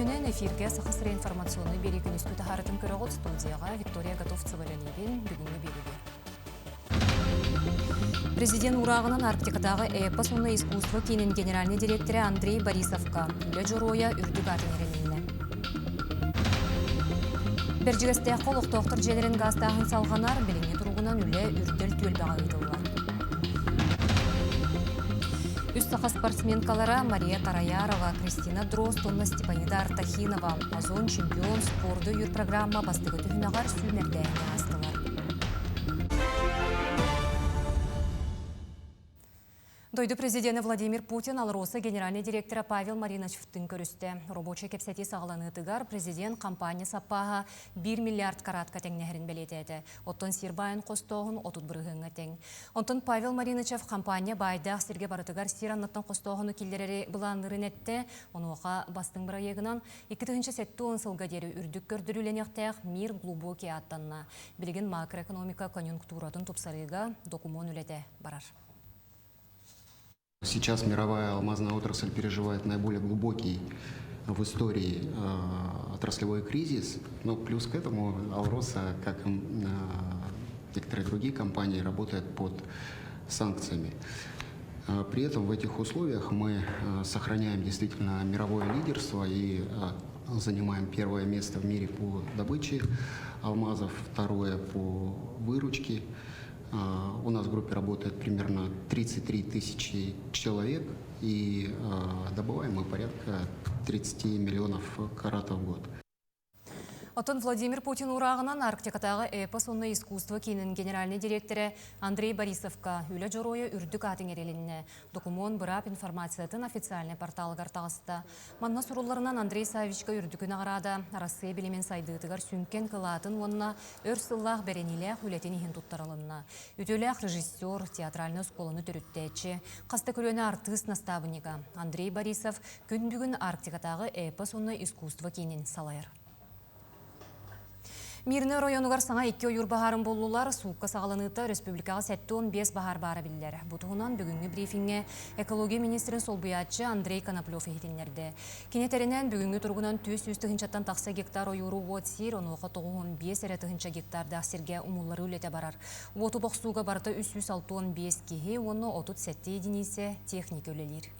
күнүнэн эфиргэ Саха сирэ информационнай биэрии күнүскү таһаарытын көрөҕүт студияҕа Виктория Готовцева үлэлиибин бүгүҥҥү биэриигэ. Президент уурааҕынан Арктикатааҕы эпос уонна искусство киинин генеральнай дириэктэрэ Андрей Борисовка үлэ дьоруойа үрдүк аатын иҥэрилиннэ. Бэрдьигэстээххэ олохтоохтор дьиэлэрин гаастааһын салҕанар, билиҥҥи туругунан үлэ үрдэл түөлбэҕэ ыытыллар. Үс саха спортсменкалара Мария Тараярова, Кристина Дрозд уонна Степанида Артахинова Озон чемпион спорду өйүүр программа бастакы түһүмэҕэр сүүмэрдээһини аастылар. Дойду президенэ Владимир Путин АЛРОСА генеральнай директора Павел Мариновтыын көрүстэ. Рабочай кэпсэтии саҕаланыытыгар президент компания саппааһа 1 миллиард каратка тэҥнэһэрин бэлиэтээтэ. Оттон сир баайын хостооһун 30 бырыһыаҥҥа тэҥ. Онтон Павел Маринычев компания баайдаах сиргэ барытыгар сир анныттан хостооһуну киллэрэри былаанныырын эттэ. Онуоха бастыҥ бырайыагынан 2070 сылга диэри үрдүк көрдөрүүлэниэхтээх Мир глубокий ааттанна. Билигин макроэкономика конъюнктуратын тупсарыыга докумуон үлэтэ барар. Сейчас мировая алмазная отрасль переживает наиболее глубокий в истории отраслевой кризис. Но плюс к этому Алроса, как и некоторые другие компании, работает под санкциями. При этом в этих условиях мы сохраняем действительно мировое лидерство и занимаем первое место в мире по добыче алмазов, второе по выручке. У нас в группе работает примерно 33 тысячи человек, и добываем мы порядка 30 миллионов каратов в год. Оттон Владимир Путин уурааҕынан Арктикатааҕы эпос уонна искусство киинин генеральнай дириэктэрэ Андрей Борисовка Үлэ Дьоруойа үрдүк аатын иҥэрилиннэ. Докумуон быраап информациятын официальнай порталыгар таҕыста. Манна сурулларынан Андрей Саввичка үрдүкү наҕараада Арассыыйа билимин сайдыытыгар сүҥкэн кылаатын уонна өр сыллаах бэриниилээх үлэтин иһин туттарылынна. Үтүөлээх режиссер, театральнай оскуоланы төрүттээччи, хас да көлүөнэ артыыс настаабынньыга Андрей Борисов күн бүгүн Арктикатааҕы эпос уонна искусство киинин салайар. Мирнэй оройуонугар саҥа икки ойуур баһаарын буллулар. Суукка саҕаланыыта республикаҕа 75 баһаар баара биллэр. Бу туһунан бүгүҥҥү брифиҥҥэ экология министрин солбуйааччы Андрей Коноплев иһитиннэрдэ. Кини этэринэн, бүгүҥҥү туругунан 400 тыһыынчаттан тахса гектар ойууру уот сиир, онуоха 95 эрэ тыһыынча гектардаах сиргэ умулларыы үлэтэ барар. Уоту бохсууга барыта 365 киһи уонна 37 единица техника үлэлиир.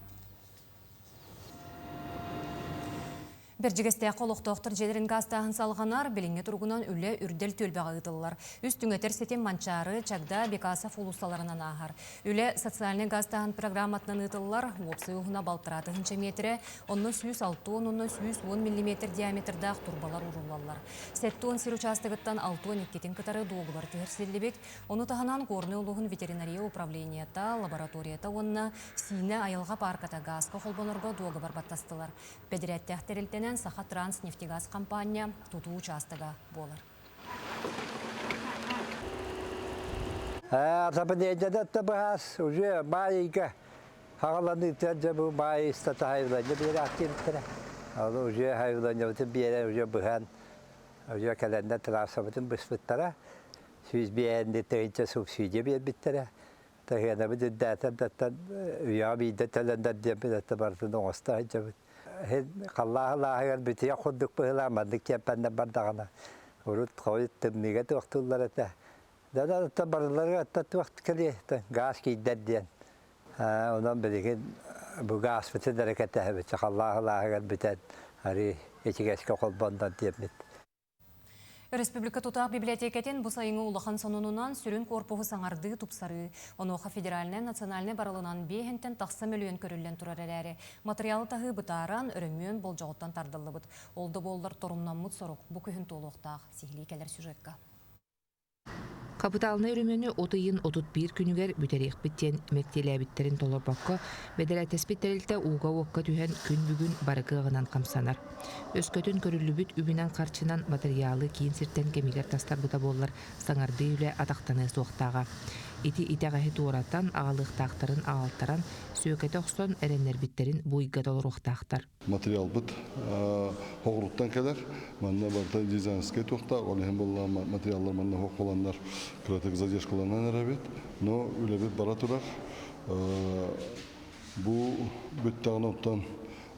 Бэрдьигэстээххэ олохтоохтор дьиэлэрин гаастааһын салҕанар, билиҥҥи туругунан үлэ үрдэл түөлбэҕэ ыытыллар. Үс түҥэтэр ситим Манчаары, Чагда, Бекасов уулуссаларынан ааһар. Үлэ социальнай гаастааһын программатынан ыытыллар, уопсай уһуна балтараа тыһыынча миэтэрэ, онно 160 уонна 110 миллиметр диаметрдаах турбалар ууруллаллар. 70 сир учаастагыттан 62-тин кытары дуогубар түһэрсиллибит. Ону таһынан Горнай улууһун ветеринария управлениета, лабораторията уонна Сиинэ айылҕа паарката гааска холбонорго дуогабар баттастылар. Бэдэрээттээх тэрилтэнэн Сахатранснефтегаз хампаанньа тутуу учаастага буолар. Западнедьада быһаас уже баайга хагаланыытыгар дьэ бу баай истата хайыланньа биэрээхтиэбиттэрэ. Ол уже хайыланньабытын биэрэн уже быһан уже кэлэннэр трассабытын быспыттара. 105 тыһыынча субсидия биэрбиттэрэ. Таһыанабыт үрдээтэр даттан үйэҕэ биирдэ төлөндөр диэммит атта барытын оҥосто сылдьабыт. Халлааһы лааһыгар бүтүйэх курдук быһыылаах маннык чиэппэннэр бардаҕына урут хойут тымныыга туохтууллар этэ. Да да барыларыгар атта туох кэлиэ гаас киирдэр диэн. Онон билигин бу гааспытын эрэ кэтэһэбит халлааһы лааһыгар бүтэн арыы ичигэскэ холбоннор диэммит. Республика тутаах библиотекатын бу сайыҥҥы улахан сонунунан сүрүн корпуһу саҥардыы, тупсарыы, онуоха федеральнай, национальнай барылынан биэһинтэн тахса мөлүйүөн көрүллэн турар эрээри, матырыйаалы таһыы бытааран, өрөмүөн болдьоҕуттан тардыллыбыт. Ол да буоллар торумнаммыт сорук бу күһүн туолуохтаах. Сиһилии кэлэр сюжекка. Хапытаалынай өрөмүөнү от ыйын 31 күнүгэр бүтэриэхпит диэн мэктиэлээбиттэрин толорбокко, бэдэрээтэспит тэрилтэ ууга-уокка түһэн күн бүгүн бары кыаҕынан хамсанар. Өскөтүн көрүллүбүт үбүнэн-харчынан матырыйаалы киин сиртэн кэмигэр тастарбыта буоллар, саҥардыы үлэ атахтаныа суохтааҕа. Ити итэҕэһи туоратан, аҕалыахтаахтарын аҕалтаран, сүөкэтэ охсон, эрэннэрбиттэрин буйга толоруохтаахтар. Материалбыт хоҕуруттан кэлэр. Манна барыта дизайнерскай туохтаах, ол иһин буолла материаллар манна суох буоланнар кыратык задержкаланан эрэбит. Но үлэбит бара турар. Бу бүттэҕинэ оттон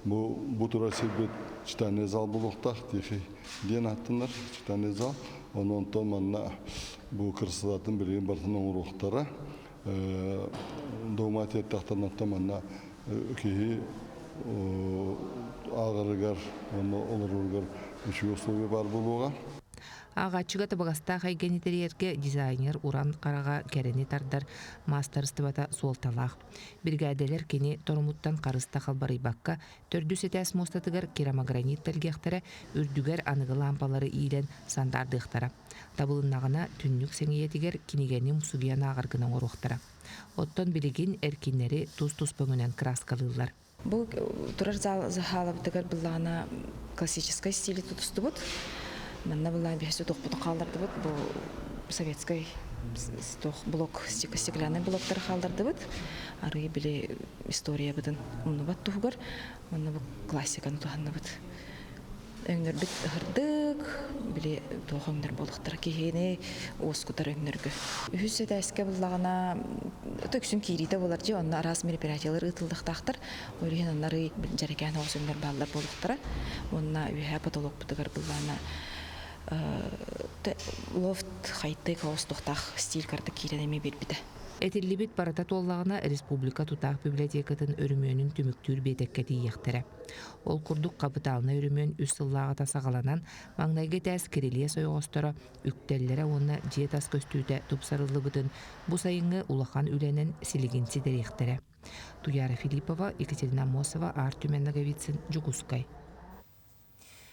Бу бу турар сирбит читальный зал буолуохтаах, тихий диэн ааттанар читальный зал. Онон онтон манна бу кырсалатын билигин барытын оҥоруохтара. Дома тиэртэхтэн оттон манна киһи ааҕарыгар уонна олороругар үчүгэй условия баар буолуоҕа. Ааҕааччыга табыгастаах эйгэни тэрийэргэ дизайнер уран хараҕа кэрэни тардар маастарыстыбата суолталаах. Биригээдэлэр кини торумуттан харыста халбарыйбакка, төрдүс этээс муостатыгар керамогранит тэлгэхтэрэ, үрдүгэр аныгы лаампалары иилэн сандаардыахтара. Табылыннаҕына, түннүк сэҥийэтигэр кинигэни умсугуйан ааҕар гына оҥоруохтара. Оттон билигин эркиннэри тус-туспа өҥүнэн кырааскалыыллар. Бу турар зал заһаалабытыгар былаана классическай стили тутустубут. Манна былаан биһиги тохпутун хааллардыбыт. Бу советскай блок, стеклянный блоктары хааллардыбыт. Арыы били историябытын умнубат туһугар манна бу классиканы туһанныбыт. Өҥнөрбүт ыһырдык, били туох өҥнөр буолуохтара киһини уоскутар өҥнөргө. Үһүс этээскэ буллаҕына үксүн киириитэ буолар дьи, онно араас мероприятиялар ыытыллыахтаахтар. Ол иһин онно арый дьэрэкээн оҕус өҥнөр бааллар буолуохтара. Уонна үөһээ потолокпутугар буллаҕына лофт хай-тек оҕус туохтаах стиль карта киирэн эмиэ биэрбитэ. Этиллибит барыта туоллаҕына республика тутаах библиотекатын өрөмүөнүн түмүктүүр биэтэккэ тиийиэхтэрэ. Ол курдук хапытаалынай өрөмүөн үс сыллааҕыта саҕаланан, маҥнайгы этээс кирилиэс ойоҕосторо, үктэллэрэ уонна дьиэ тас көстүүтэ тупсарыллыбытын бу сайыҥҥы улахан үлэнэн силигин ситэриэхтэрэ. Туяра Филиппова, Екатерина Аммосова, Артем Ноговицын, Дьокуускай.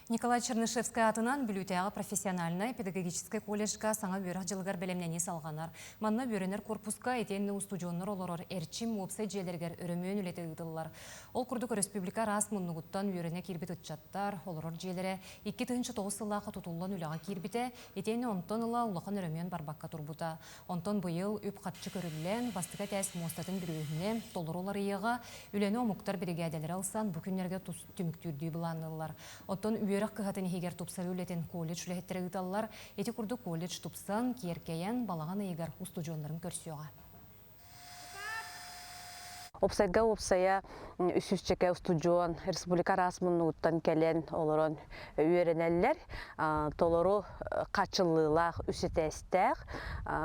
Николай Чернышевскай атынан Бүлүүтээҕи профессиональнай педагогическай колледжка саҥа үөрэх дьылыгар бэлэмнэнии салҕанар. Манна үөрэнэр корпуска итиэннэ устудьуоннар олорор Эрчим уопсай дьиэлэригэр өрөмүөн үлэтэ ыытыллар. Ол курдук өрөспүүбүлүкэ араас муннугуттан үөрэнэ киирбит ыччаттар олорор дьиэлэрэ 2009 сыллаахха тутуллан үлэҕэ киирбитэ, итиэннэ онтон ыла улахан өрөмүөн барбакка турбута. Онтон быйыл үп-харчы көрүллэн, бастакы этээс муостатын бүрүөһүнэ толору уларыйыаҕа, үлэни омуктар биригээдэлэрэ ылсан бу күннэргэ түмүктүүрдүү былаанныыллар. Оттон үөрэх кыһатын иһигэр тупсарыы үлэтин колледж үлэһиттэрэ ыыталлар. Ити курдук колледж тупсан, киэркэйэн, балаҕан ыйыгар устудьуоннарын көрсүөҕэ. Уопсайга уопсайа үсүсчэкэ устудьуон республика араас муннугуттан кэлэн олорон үөрэнэллэр. Толору хачыллыылаах үс этээстээх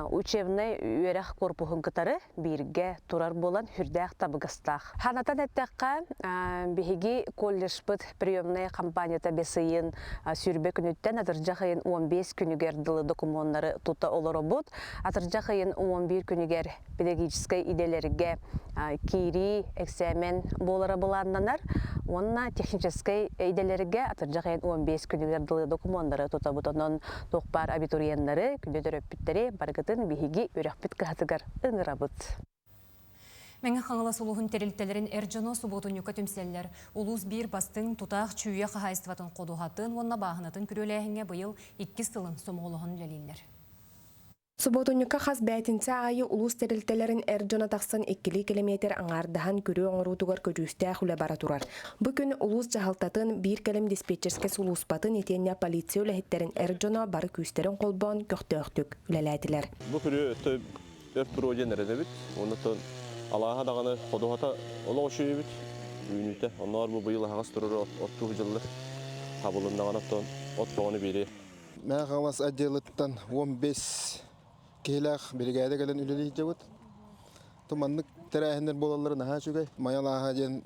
учебнай үөрэх корпуһун кытары бииргэ турар буолан сүрдээх табыгастаах. Ханатан эттэххэ, биһиги колледжпыт приемная компанията бэс ыйын сүүрбэ күнүттэн атырдьах ыйын 15 күнүгэр дылы докумуоннары тута олоробут. Атырдьах ыйын 11 күнүгэр педагогическай идэлэргэ киирии эксээмэн буолара былааннанар уонна техническэй идэлэргэ атырдьах ыйын 15 күнүгэр дылы докумуоннары тутабыт. Онон туох баар абитуриеннары, күндү төрөппүттэри барыгытын биһиги үрэхпит кыһатыгар ыҥырабыт. Мэҥэ Хаҥалас улууһун тэрилтэлэрин эр дьоно субуотунньукка түмсэллэр. Улуус биир бастыҥ тутаах Чүүйэ хаһаайыстыбатын ходуһатын уонна бааһынатын күрүөлээһиҥҥэ быйыл иккис сылын сомоҕолоһон үлэлииллэр. Субуотунньукка хас бээтинсэ аайы улуус тэрилтэлэрин эр дьоно тахсан иккилии килэмиэтир аҥаардаһан күрүө оҥоруутугар көдьүүстээх үлэ бара турар. Бу күн улуус дьаһалтатын, биир кэлим диспетчерскэй сулууспатын итиэннэ полиция үлэһиттэрин эр дьоно бары күүстэрин холбоон көхтөөхтүк үлэлээтилэр. Бу күрүө өттө өр туруо диэн эрэнэбит. Оннуттан алааһа даҕаны ходуһата олох үчүгэйбит үүнүүтэ. Оннооҕор бу быйыл аһаҕас турар оттуу дьыллар хабылыннаҕына оттон от бөҕөнү биэриэ. Мэҥэ Хаҥалас отделыттан 15 киһилээх биригээдэ кэлэн үлэлии сылдьабыт. Маннык тэрээһиннэр буолаллара наһаа үчүгэй. Майа алааһа диэн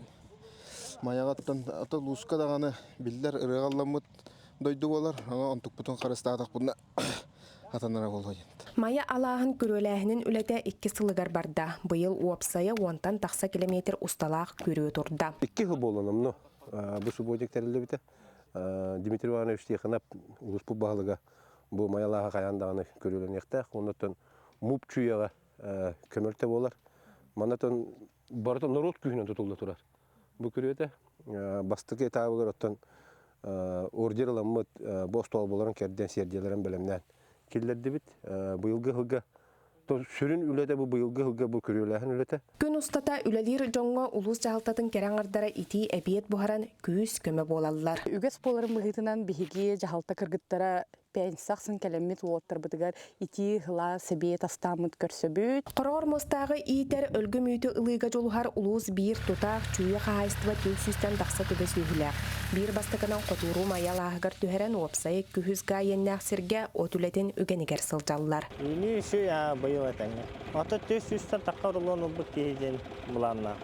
Майаҕаттан ата улууска даҕаны биллэр ырыаҕа ылламмыт дойду буолар. Аны онтукпутун харыстаатахпытына атанара буолуо диэн. Майа алааһын күрүөлээһинин үлэтэ икки сылыгар барда. Быйыл уопсайа уонтан тахса километр усталаах күрүө турда. Икки сыл буолан онно бу субботник тэриллибитэ. Дмитрий Иванович Тихонов улууспут баһылыга бу Майалааһа хайаан даҕаны көрүлэниэхтээх. Оннуттан МУП чүйэҕэ көмөлтө буолар. Манатан барыта норуот күүһүнэн тутулла турар. Бу күрүөтэ бастакы этабыгар оттон ордер ыламмыт бу остуолбаларын кэрдэн сиэрдийэлэрин бэлэмнээн киллэрдибит. Быйылгы сылга сүрүн үлэтэ бу быйылгы сылга бу күрүөлээһин үлэтэ. Күн устата үлэлиир дьоҥҥо улуус дьаһалтатын кэрэ аҥардара итии эбиэт буһаран күүс-көмө буолаллар. Үгэс буоларын быһыытынан биһиги дьаһалта кыргыттара Пенсия ахсын кэлэммит уолаттарбытыгар итии сылаас сэбиэт астааммыт көрсөбүт. Хороҕор муостааҕы иитэр өлгөм үүтү ылыыга дьулуһар улуус биир тутаах Чүүйэ хаһаайыстыба 400-тэн тахса төбө сүөһүлээх. Биир бастакынан хотууру Майа алааһыгар түһэрэн уопсай 200 га иэннээх сиргэ от үлэтин үгэнигэр сылдьаллар. Үүнүү үчүгэй быйыл этэҥҥэ. Ото 400-тэн тахха рулон ылбыт киһи диэн былааннаах.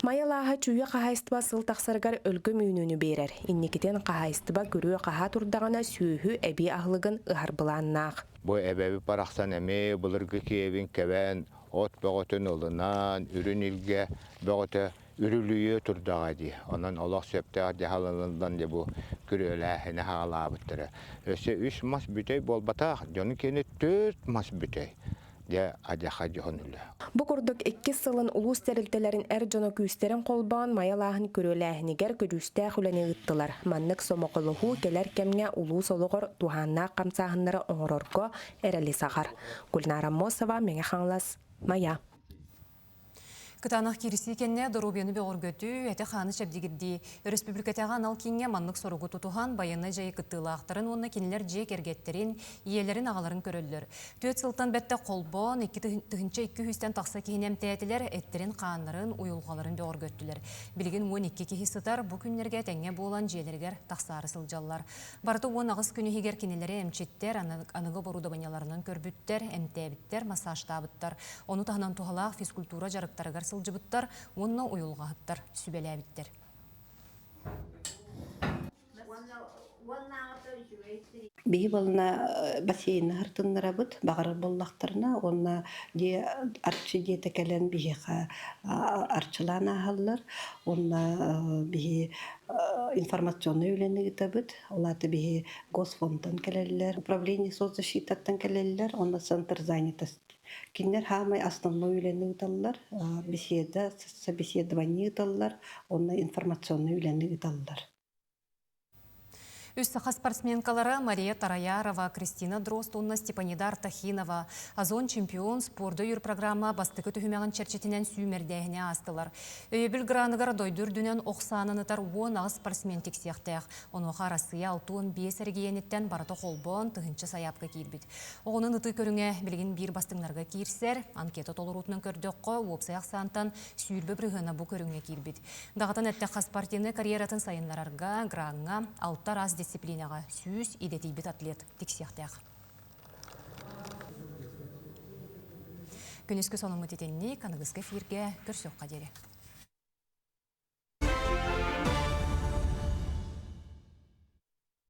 Майа алааһа Чүүйэ хаһаайыстыба сыл тахсарыгар өлгөм үүнүүнү биэрэр. Инникитин хаһаайыстыба күрүө-хаһаа турдаҕына сүөһү эбии аһылыгын ыһар былааннаах. Бу эбэбит барахсан эмиэ былыргы киэбин кэбэн, от бөҕөтүн ылынан, үрүн илгэ бөҕөтө үрүлүйүө турдаҕа дии. Онон олох сөптөөх дьаһал ылыллан дьэ бу күрүөлээһини хаалаабыттара. Өссө үс мас бүтэй буолбатах, дьону киэнэ төрт мас бүтэй. Дьэ, адьаха дьоһун үлэ. Бу курдук иккис сылын улуус тэрилтэлэрин эр дьоно күүстэрин холбоон Майалааһын күрүөлээһинигэр көдьүүстээх үлэни ыыттылар. Маннык сомоҕолоһуу кэлэр кэмҥэ улуус олоҕор туһааннаах хамсааһыннары оҥорорго эрэли саҕар. Гульнара Аммосова, Мэҥэ Хаҥалас, Майа. Кытаанах киирсии кэннэ доруобуйаны бөҕөргөтүү, эти-хааны чэбдигирдии, өрөспүүбүлүкэтээҕи анал кииҥҥэ маннык соругу тутуһан, байыаннай дьайыы кыттыылаахтарын уонна кинилэр дьиэ кэргэттэрин, ийэлэрин-аҕаларын көрөллөр. Түөрт сылтан бэттэх холбоон, 2 200-тэн тахса киһини эмтээтилэр, эттэрин-хааннарын, уйулҕаларын бөҕөргөттүлэр. Билигин 12 киһи сытар, бу күннэргэ этэҥҥэ буолан дьиэлэригэр тахсаары сылдьаллар. Барыта 18 күн иһигэр кинилэри эмчиттэр, аныгы оборудованиеларынан көрбүттэр, эмтээбиттэр, массажтаабыттар. Ону таһынан туһалаах физкультура дьарыктарыгар сылдьыбыттар уонна уйулҕаһыттар сүбэлээбиттэр. Биһи буолна бассейны хартыннарабыт, баҕарар буоллахтарына уонна дьиэ арчы дьиэтэ кэлэн биһиэхэ арчылаан ааһаллар уонна биһи информационнай үлэни ыытабыт. Ол аата биһи госфондтан кэлэллэр, управление соцзащитаттан кэлэллэр уонна центр занятости. Кинилэр хаамай основной үлэни ыыталлар, беседа, собеседование ыыталлар уонна информационнай үлэни ыыталлар. Үс саха спортсменкалара Мария Тараярова, Кристина Дрозд уонна Степанида Артахинова Озон чемпион спорду өйүүр программа бастакы түһүмэҕин чэрчитинэн сүүмэрдээһини аастылар. Өйөбүл граныгар дойду үрдүнэн ох саанан ытар 18 спортсмен тиксиэхтээх. Онуоха Арассыыйа 65 эрэгийиэниттэн барыта холбоон тыһыынча сайаапка киирбит. Оҕонон ытыы көрүҥэ билигин биир бастыҥнарга киирсэр. Анкета толоруутунан көрдөххө, уопсай ахсаантан 20 бырыһыана бу көрүҥҥэ киирбит. Даҕатан эттэххэ, спортивнай карьератын сайыннарарга граҥҥа алта араас дисциплинаҕа 100 идэтийбит атлет тиксиэхтээх. Күнүскү сонуммут итинник, аныгыскы эфиргэ көрсүөххэ диэри.